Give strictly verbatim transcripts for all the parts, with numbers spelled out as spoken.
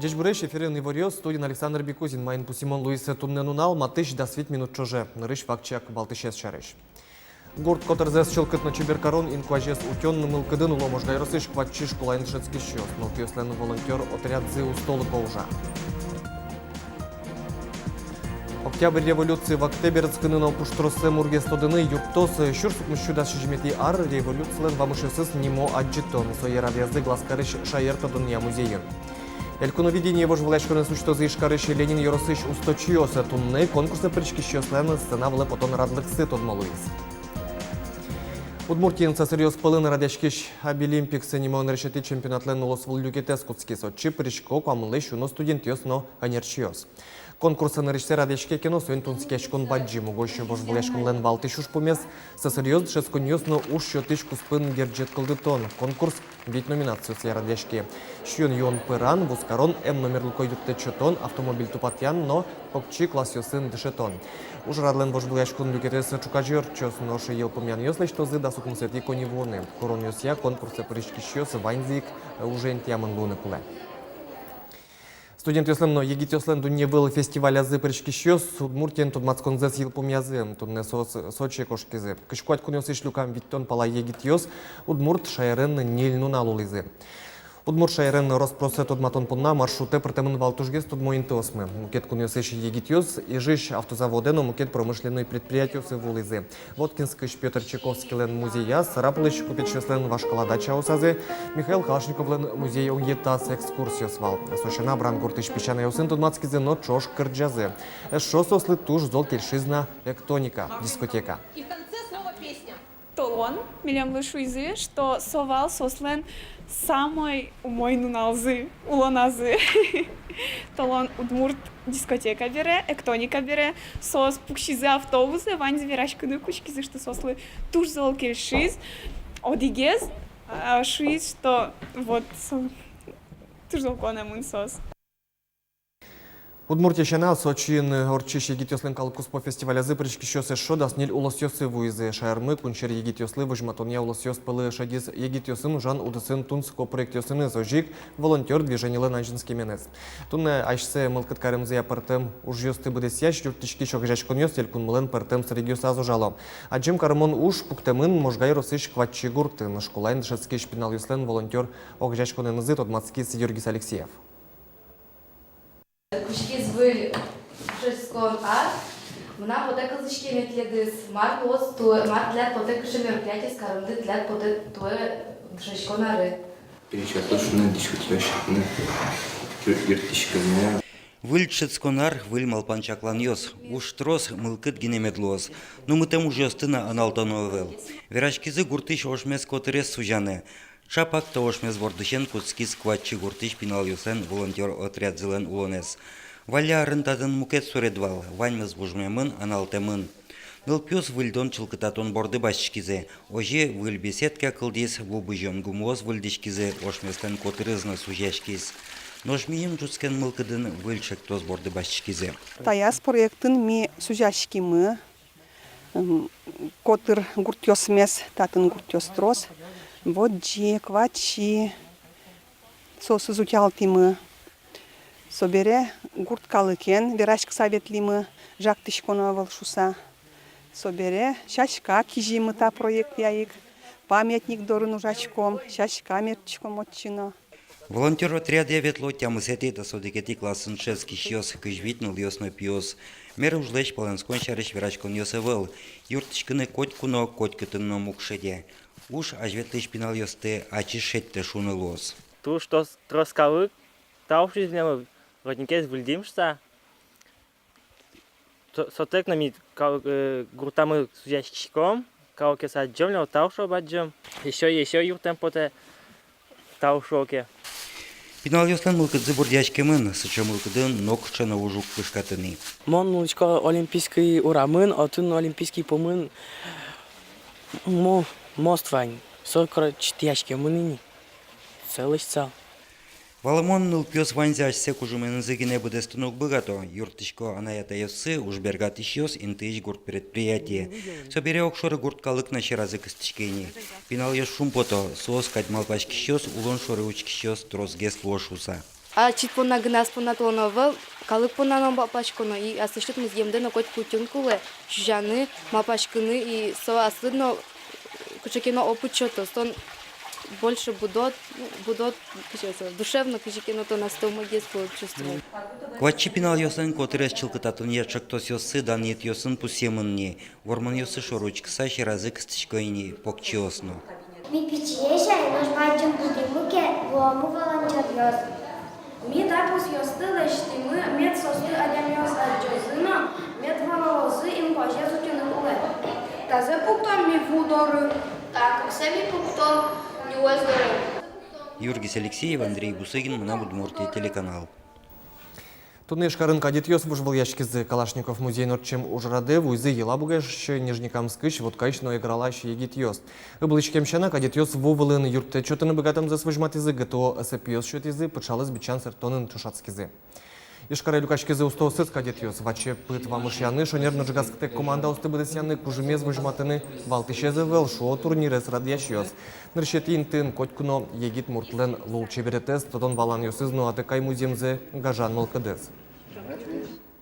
Ӟечбуресь! Эфирын «Иворъёс», студиын Александр Бекузин. Маин пусйымон луиз туннэ нунал, матысь дас вить минут ӵоже. Нырысь вакчияк валтӥсез сярысь. Гурт котырзэс чылкыт но чебер карон, инкуазез утён мылкыдын уло Можга ёросысь кватьчи школаын дышетскисьёс. Нылпиослэн волонтёр отрядзы устолыко ужа. Октябрь революци вакытэ берытскыны но пуштросэз мургес тодыны юрттоз сюрс укмыссю дас сизьыметӥ ар революцилэн вамышъёсыз нимо адӟытон. Сое радъязы Глазкарысь шаертодонъя музейын. «Элькуновидение» вожвылъяськонэз усьтозы Ижкарысь Ленин ёросысь усточиос. Туннэ конкурсэ пыриськисьёслэн сцена вылэ потон радлыксы тодмо луиз. Удмуртиын сӧсыръёс пӧлын радъяськись «Абилимпикс» нимо нырысетӥ чемпионатлэн улосвыл люкетэз кутскиз. Отчы пырисько куамынлэсь уно студентъёс но ӧнерчиос. Конкурс нырысьсэ радъяське ке но, соин тунсыкъяськон бадӟым. Угось вожвылъяськонлэн валтӥсь ужпумез — сӧсыръёс, дышетсконъёс но уж сётӥсь куспын герӟет кылдытон. Конкурс вить номинациосъя радъяське: сиён-юон пыран, вузкарон, эмномерлыко юрттэт сётон, автомобиль тупатъян но покчи классъёсын дышетон. Ужрадлэн вожвылъяськон люкетэз ӵуказе ортчоз, нош йылпумъянъёс лэсьтозы дас укмысэтӥ коньывуонэ. Куронъёсъя конкурсэ пыриськисьёс ваньзы ик ужен тямын луыны кулэ. Студентъёслэн но егитъёслэн дунневыл фестивалязы пыриськисьёс Удмуртиен тодматсконзэс йылпумъязы. Туннэ соос Сочие кошкизы. Кызь куать кунъёсысь люкам витьтон пала егитъёс удмурт шаерын ньыль нунал улӥзы. Удмурт шаерын рос-просэ тодматон понна маршрутэ пыртэмын вал тужгес тодмо интыосмы. Мукет кунъёсысь егитъёс Ижысь автозаводэ но мукет промышленной предприятиосы вуылӥзы. Воткинскысь Пётр Чайковскийлэн музеяз, Сарапулысь купецъёслэн вашкала дачаосазы, Михаил Калашниковлэн музей-огъетаз экскурсиос вал. Со сяна, Брангуртысь песянайёсын тодматскизы но ӵош кырӟазы. Эшшо соослы туж зол кельшиз на «Эктоника» дискотека. И в конце снова песня. Толон милемлы шуизы, что со вал соослэн самой умой нуналзы улоназы. Толон удмурт дискотека бере, «Эктоника» бере, соос пуксизы автобусэ, ваньзы вераськыны кутскизы, что соослы туж зол кельшиз. Одӥгез, а, шуиз, что вот со туж зол куанэмын соос. Удмуртия сяна, Сочиын ортчись егитъёслэн калыккуспо фестивалязы пыриськисьёс эшшо дас ньыль улосъёсы вуизы. Шаермы кунсьӧр егитъёслы возьматонъя улосъёс пӧлы шедиз егитъёсын ужан удысын тунсыко проектъёсыныз, озьы ик волонтёр движенилэн азинскеменыз. Туннэ асьсэ мылкыд каремзыя пӧртэм ужъёсты быдэсъясь юрттӥськись огазеяськонъёс элькунмылэн пӧртэм сэрегъёсаз ужало. Адӟем карымон уж пуктэмын Можга ёросысь Кватчи гуртын. Школаын дышетскись пиналъёслэн волонтёр огазеяськонэнызы тодматскиз Юргис Алексеев. Кутскиз выль дышетскон ар. Мынам потэ кылзӥськеме тӥледыз, мар луоз туэ, мар тӥляд потэ, кыӵе мероприятиос каремды тӥляд потэ туэ дышетскон аре. Перечёт шуыны, дискутировать шуыны, юр-, юрттӥськыны. Выль дышетскон ар, выль малпан-чакланъёс. Уж трос, мылкыд гинэ мед луоз. Но мытэм ужъёсты но аналтоно ӧвӧл. Вераськизы гуртысь ошмес котырез сузяны. Чапак та ошмес бордысен кутскиз Кватчи гуртысь пиналъёслэн волонтёр отрядзылэн улонэз. Валля арын татын мукет суред вал, ваньмыз вужмемын, аналтэмын. Нылпиос выльдон-чылкытатон борды басьтӥськизы. Озьы выль беседка кылдӥз, ву бызён гумыос выльдӥськизы, ошмеслэн котырыз но сузяськиз. Нош миым ӝутскен мылкыдын выль чектос борды басьтӥськизы. Таяз проектын ми сузяськимы. М, котыр гуртъёсмес, татын гуртъёс трос, Водӟи, Кватчи, соосыз утялтӥмы. Собере гурт калыкен вераськыса ветлӥмы, жагтӥськоно ӧвӧл шуса. Собере сяська кизимы та проектъя ик, памятник дорын ужаськом, сяська мерттӥськом отчы но. Волонтёр отрядъя ветло тямысэтӥ, дас одӥгетӥ классын дышетскисьёс, кызь вить нылъёс но пиос. Мер ужлэсь палэнскон сярысь вераськонъёс ӧвӧл. Юрттӥськыны котьку но, котькытын но муг шеде. Уж азьветлӥсь пиналъёсты ачиз шедьтэ шуыны луоз. Туж трос, трос калык тау шуиз милемлы, родникез выльдӥм шуса. Со-, сотэк но ми кал-, э, гуртамы сузяськиськом, калыкез адӟом но, тау шуо бадӟым. Ещё, ещё юрттэм потэ, тау шуо ке. Пиналъёслэн мылкыдзы бурдъяськемын, сыӵе мылкыдын нокыӵе но уж уг кышкаты ни. Мон улӥсько Олимпийской урамын, отын Олимпийской пумын мо-, мост вань. Со, короче, тӥяськемын ини. Целый зал. Валамон, нылпиос ваньзэ асьсэ кужыменызы гинэ быдэстыны уг быгато. Юрттӥсько анай-атайёссы, уж бергатӥсьёс, интыысь гурт предприятие. Собере огшоры гурт калык но сьӧразы кыстӥське ини. Пиналъёс шумпото, соос кадь малпаськисьёс, улон шоры учкисьёс тросгес луо шуса. Ачид понна гинэ, ас понна толон ӧвӧл, калык понна но малпаськоно, и аслэсьтыд музъемдэ но котьку утён кулэ, сюзяны, малпаськыны, и со аслыд но кыӵе ке но опыт сётоз, тон больше будод, ну, будод, кызьы со, душевно кызьы ке но тон астэ умойгес будод чувствовать. Куатьчи пиналъёслэн котырез чылкытатонъя ӵектосъёссы данъетъёсын пусъемын ни. Вормонъёссы шоры учкыса, сьӧразы кыстӥсько ини покчиос но. Ми пичиесь ай, нош бадӟым будӥмы ке, луомы волонтёръёс. Ми та пусъёсты лэсьтӥмы, мед соосты адямиос адӟозы но, мед валалозы, инпозез утьыны кулэ. Тазэ пуктом ми ву доры. Та кыксэ ми пуктом нюлэс доры. Юргис Алексеев, Андрей Бусыгин, «Мынам Удмуртие» телеканал. Туннэ Ижкарын кадетъёс вожвылъяськизы. Калашников музейын ортчем ужрадэ вуизы Елабугаысь, Нижнекамскысь, Воткаысь но Эгралась егитъёс. Ыбылӥськем сяна, кадетъёс ву вылын юрттэт сётыны быгатэмзэс возьматӥзы, ГТО, эсэпиос сётӥзы, пыӵалыз бичан сэрттонын ӵошатскизы. Ижкаре люкаськизы устоосыз кадетъёс. Ваче пыд вамышъяны, шонер но ӝегатскытэк командаосты быдэсъяны кужымез возьматыны валтӥсез ӧвӧл, шуо турнирез радъясьёс. Нырысетӥ интыын котьку но егит муртлэн лулчеберетэз, тодон-валанъёсыз но атыкай музъемзэ гажан мылкыдыз.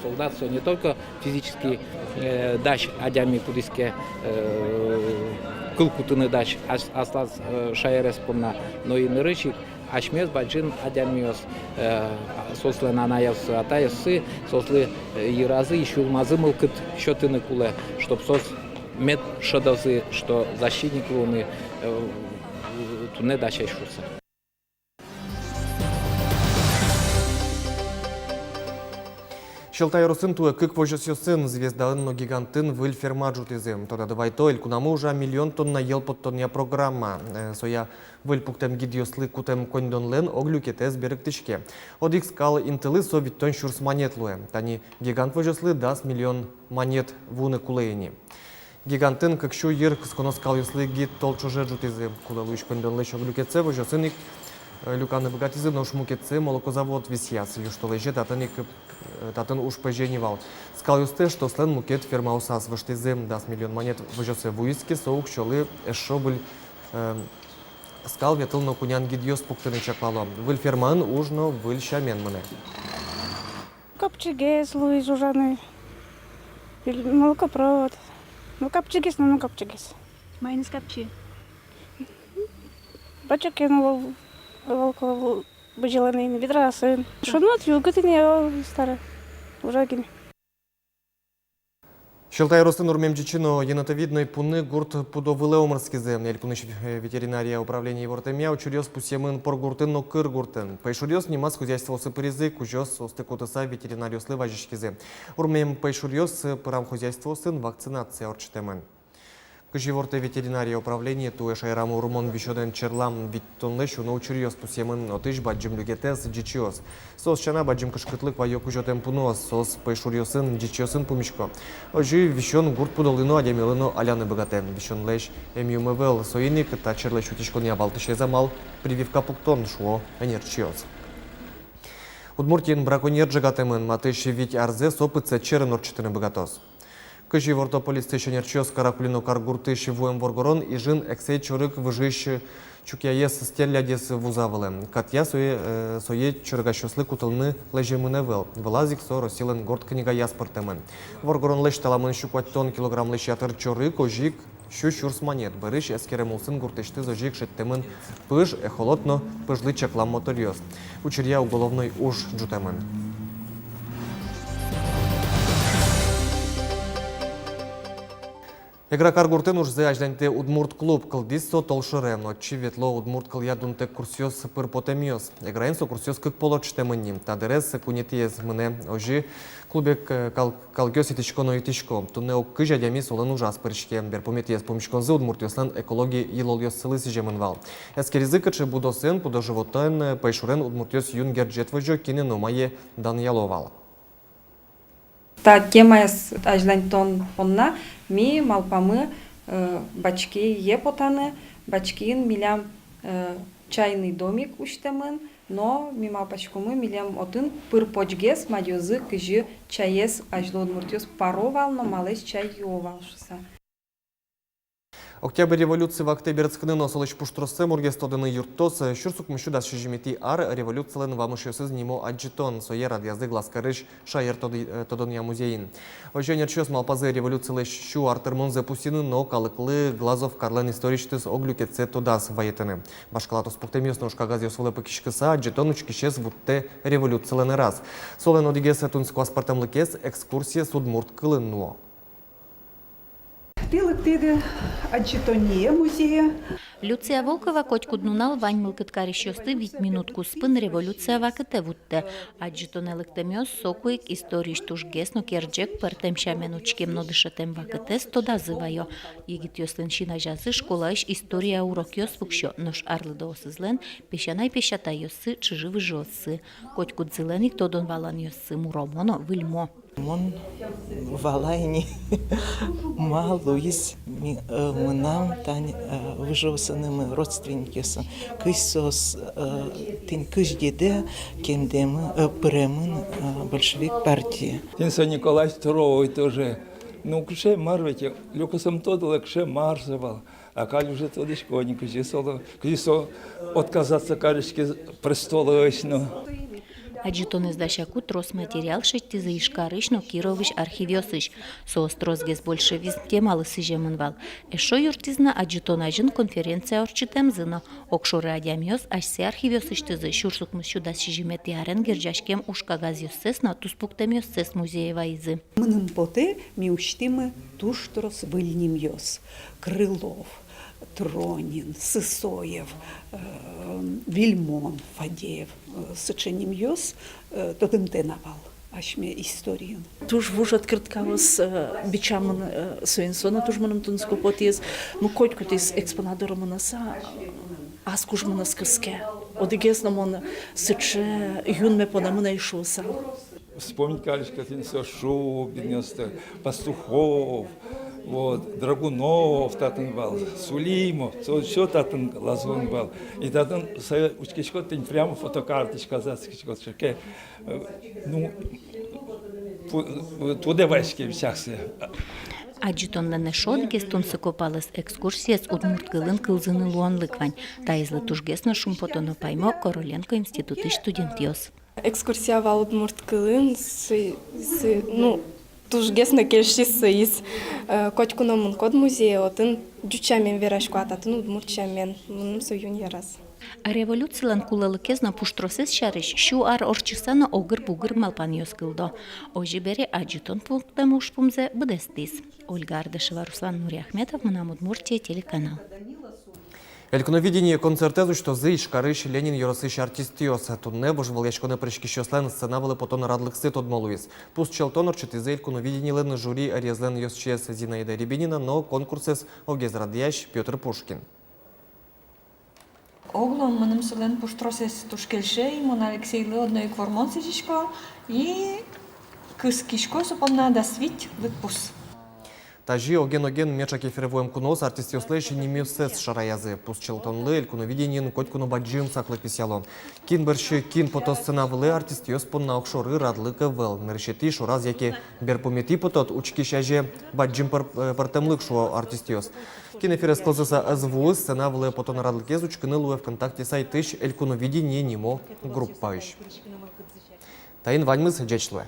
Солдат со не только физически, э, дась адями, кудӥз ке, э, кыл кутыны дась ас-, аслаз, э, шаерез понна, но и нырысь ик асьмеос бадӟым адямиос, э, соослэн анайёссы, атайёссы, соослы, э, йыразы, сюлмазы мылкыд сётыны кулэ, чтоб соос мед шӧдозы, что защитник луыны, э, туннэ дасесь шуыса. Сьӧлта ёросын туэ кык возёсъёсын, Звездаын но Гигантын, выль ферма ӝутӥзы. Тодады вайто, элькунамы ужа миллион тонна йӧл поттонъя программа. Э, соя выль пуктэм гидъёслы кутэм коньдонлэн ог люкетэз берыктӥське. Одӥг скал интылы со витьтон сюрс манет луэ. Тани Гигант возёслы дас миллион манет вуыны кулэ ини. Гигантын кык сю йыр кысконо скалъёслы гид тол ӵоже ӝутӥзы. Кулэ луись коньдонлэсь ог люкетсэ возёсын ик, э, люканы быгатӥзы, нош мукетсэ молокозавод висъяз. Южтолэзе татын ик, э, татын уж пӧзе ни вал. Скалъёсты эштослэн мукет фермаосаз выжтӥзы. Дас миллион манет возёсэ вуиз ке, со уксёлы эшшо выль, э, скал ветыл но кунян гидъёс пуктыны чаклало. Выль фермаын уж но выль сямен мынэ. Капчигес луиз ужаны. Или молокопровод. Ну, капчигес, ну, ну, капчигес. Маиныз капчи? Бачокен вал, вал, вал, бызьыланы ини, ведраосын. Шуныт югыт ини, о, старе. Ужа гинэ. Сьӧлта ёросын урмем ӟичы но енотовидной пуны гурт пудо вылэ омырскизы. Элькунысь, э, ветеринария управление ивортэмъя, учыръёс пусъемын Поргуртын но Кыргуртын. Пӧйшуръёс нимаз хозяйствоосы пыризы, кузёос соосты кутыса ветеринаръёслы вазиськизы. Урмем пӧйшуръёс, э, пырам хозяйствоосын вакцинация ортчытэмын. Кызьы ивортэ ветеринария управление, туэ шаерамы урмон висёнэн черлам витьтонлэсь уно учыръёс пусъемын, отысь бадӟым люкетэз — ӟичыос. Соос сяна, бадӟым кышкытлык вайё кузётэм пуныос, соос пӧйшуръёсын, ӟичыосын пумисько. Озьы висён гурт пудолы но, адямилы но аляны быгатэ. Висёнлэсь эмъюм ӧвӧл, соин ик та черлэсь утиськонъя валтӥсез амал — прививка пуктон, шуо ӧнерчиос. Удмуртиын браконьер ӝегатэмын, матысь вить арзэ со пытсэт сьӧрын ортчытыны быгатоз. Кызьы иворто полициысь ӧнерчиос, Каракулино каргуртысь вуэм воргорон Ижын эксэй чорыг выжыысь чукъяез, стерлядез вуза вылэм. Катъя сое, э, сое чорыгасьёслы кутылыны лэземын ӧвӧл. Вылаз ик со Россилэн горд книгаяз пыртэмын. Воргоронлэсь таламын сю куатьтон килограммлэсь ятыр чорыг, озьы ик сю сюрс манет. Бӧрысь эскерем улсын гуртысьтыз озьы ик шедьтэмын пыж, эхолот но пыжлы чаклам моторъёс. Учыръя уголовной уж ӝутэмын. Эгра каргуртын ужзэ азьланьтэ удмурт клуб. Кылдӥз со толшоре. Отчы ветло удмурт кылъя дунтэк курсъёс пыр потэмъёс. Эграын со курсъёс кык пол ортчытэмын ни. Та дырез куинетӥез мынэ. Озьы клубе к-, кал-, калыкъёс итӥсько но итӥсько. Туннэ ог кызь адями солэн ужаз пыриське. Берпуметӥез пумиськонзы удмуртъёслэн экологи йылолъёссылы сӥземын вал. Эскеризы, кыӵе будосэн, пудо-животэн, пӧйшурен удмуртъёс юн герӟет возё, кинэ но мае данъяло вал. Та темаез азьланьтон понна ми малпамы, э, Бачкие потаны. Бачкиын милям, э, чайный домик усьтэмын, но ми малпаськомы, милям отын пыр-почгес мадёзы, кызьы чаез азьло удмуртъёс паро вал но малэсь чай юо вал шуыса. Октябрь революци вакытэ берытскыны но солэсь пуштроссэ мургес тодыны юрттоз «Сюрс укмыссю дас сизьыметӥ ар революцилэн вамышъёсыз» нимо адӟытон. Сое радъязы Глазкарысь шаер тоды-, тодонъя музейын. Озьы ӧнерчиос малпазы революцилэсь сю ар тырмонзэ пусйыны но калыклы Глазов карлэн историысьтыз ог люкетсэ тодаз вайытыны. Вашкала туспуктэмъёс но ужкагазъёс вылэ пыкиськыса, адӟытон учкисез вуттэ революцилэн ӧраз. Солэн одӥгез тунсыко аспӧртэмлыкез — экскурсиез удмурт кылын нуо. Тӥ лыктӥды адӟытонние музее. Люция Волкова котькуд нунал вань мылкыд карисьёсты вить минут куспын революция вакытэ вуттэ. Адӟытонэ лыктэмъёс соку ик историысь тужгес но керӟег пӧртэм сямен учкем но дышетэм вакытэз тодазы вайо. Егитъёслэн син азязы школаысь история урокъёс пуксё, нош арлыдоосызлэн песянай-песятайёссы, чыжы-выжыоссы. Котькудзылэн ик тодон-валанъёссы муромо но выльмо. Мон валай ини, ма луиз ми-, э, мынам тань, э, выжыосынымы, родственникъёсын, кызь соос, э, тӥни кызь дедэ кемдэмын, э, пыремын, э, большевик партие. Тӥни со Николай Второй тоже. Ну, кыӵе мар ведь, люкаосын тодылэ, кыӵе мар со вал. А каль уже тодӥсько ини, кызьы со, кызьы со отказаться кариськиз престолысь но. Адӟытонэз дасяку трос материал шедьтӥзы Ижкарысь но Кировысь архивъёсысь. Соос тросгес большевизм темалы сӥземын вал. Эшшо юрттӥз на адӟытон азьын конференция ортчытэмзы но. Огшоры адямиос асьсэ архивъёсысьтызы сюрс укмыссю дас сизьыметӥ арен герӟаськем ужкагазъёссэс но туспуктэмъёссэс музее вайизы. Мыным потэ, ми усьтӥмы туж трос выль нимъёс: Крылов, Тронин, Сысоев, э, Вильмон, Фадеев, э, сыӵе нимъёс, э, тодымтэ на вал асьме историын. Туж вуж открыткаос, э, бичамын, э, соин со но туж мыным тунсыко потӥз. Ну, котькудӥз экспонат доры мынаса, э, ас кужмыныз кыске. Одӥгез но мон сыӵе юнме понэмын ай шуыса. Вспомнить карисько тӥни со Шубинъёсты, Пастухов, вот, Драгунов татын вал, Сулимов, со всё татын лазон вал. И татын сое учкисько тӥни, прямо фотокарточка зацкиськод шеке, э, ну, пу-, тудэ вайиське всяксэ. Адӟытонлэн эшшо одӥгез тунсыко палыз — экскурсиез удмурт кылын кылзыны луонлык вань. Таизлы тужгес но шумпотоно паймо Короленко институтысь студентъёс. Экскурсия вал удмурт кылын, сы-, сы-, ну, тужгес но кельшиз соиз. Э, котьку но мынӥськод музее, отын ӟуч сямен верасько, а татын удмурт сямен. Мыным со юн яраз. Революцилэн кулэлыкез но пуштросэз сярысь сю ар ортчыса но огыр-бугыр малпанъёс кылдо. Озьы бере, адӟытон пунктэм ужпумзэ быдэстӥз. Ольга Ардашева, Руслан Нуриахметов, «Мынам Удмуртие» телеканал. «Элькуновидение» концертэз усьтозы Ижкарысь Ленин ёросысь артистъёс. Туннэ вожвылъяськонэ пыриськисьёслэн сцена вылэ потон радлыксы тодмо луиз. Пусчӧлтон ортчытӥзы «Элькуновидениелэн» жюри ӧрезлэн ёзчиез Зинаида Рябинина но конкурсэз огез радъясь Пётр Пушкин. Огъя мыным солэн пуштросэз туж кельше, и мон Алексейлы одно ик вормон сӥзисько, и кыскисько со понна дас вить лыдпус. Тазьы оген-оген меӵак эфире вуэм куноос артистъёслэсь нимъёссэс шараязы. Пусчӧлтонлы «Элькуновидениын» котьку но бадӟым саклык висъяло. Кин бӧрсьы кин потоз сцена вылэ, артистъёс понна огшоры радлык ӧвӧл. Нырысетӥ шораз яке берпуметӥ потод — учкись азе бадӟым пӧр-, э, пӧртэмлык, шуо артистъёс. Кин эфире кылзыса ӧз вуы, сцена вылэ потон радлыкез учкыны луэ ВКонтакте сайтысь «Элькуновидение» нимо группаысь. Таин ваньмыз, ӟеч луэ.